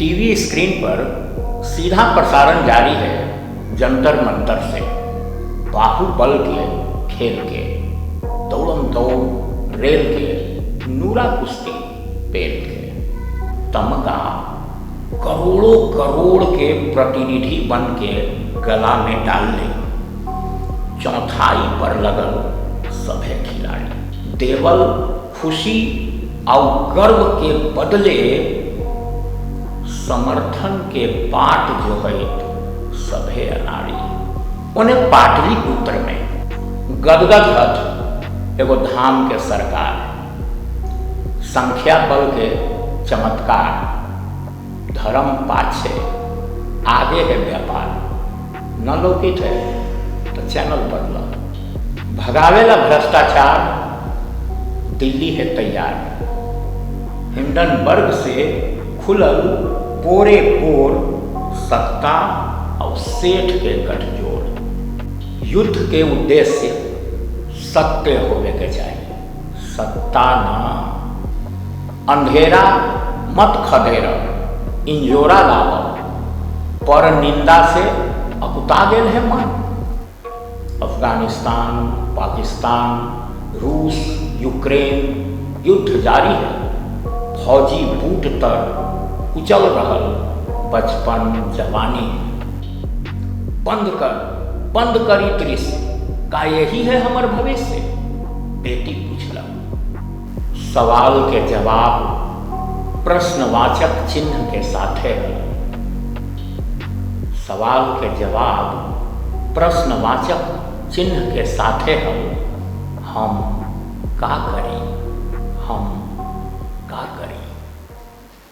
TV screen पर सीधा प्रसारण जारी है जंतर मंतर से, बाहुबल के खेल के, दौड़म दौड़ रेल के, नूरा कुश्ती पेल के। तमगा करोड़ों करोड़ के प्रतिनिधि बन के गला में डाल ले, चौथाई पर लगल सभे खिलाड़ी। देवल खुशी और गर्व के बदले समर्थन के बाट जो है सभे अनाड़ी। उन्हें पाटलिपुत्र में गदगद हथ एगो धाम के सरकार, संख्या बल के चमत्कार, धर्म पाछे आगे है व्यापार। न लौकित है तो चैनल बदला। भगावेला भ्रष्टाचार दिल्ली है तैयार। हिंडनबर्ग से खुलल पोरे पोर सत्ता और सेठ के गठजोड़। युद्ध के उद्देश्य सत्य होवे के चाहिए, सत्ता ना। अंधेरा मत खदेर, इंजोरा लाव, पर निंदा से अकुता गेल है मन। अफगानिस्तान, पाकिस्तान, रूस, यूक्रेन युद्ध जारी है। फौजी बूट तर कुचल रहल बचपन जवानी। बंद कर, बंद करी दृश्य, का यही है हमर भविष्य? बेटी पूछलक। सवाल के जवाब प्रश्नवाचक चिन्ह के साथे है। सवाल के जवाब प्रश्नवाचक चिन्ह के साथे है। हम का करी, हम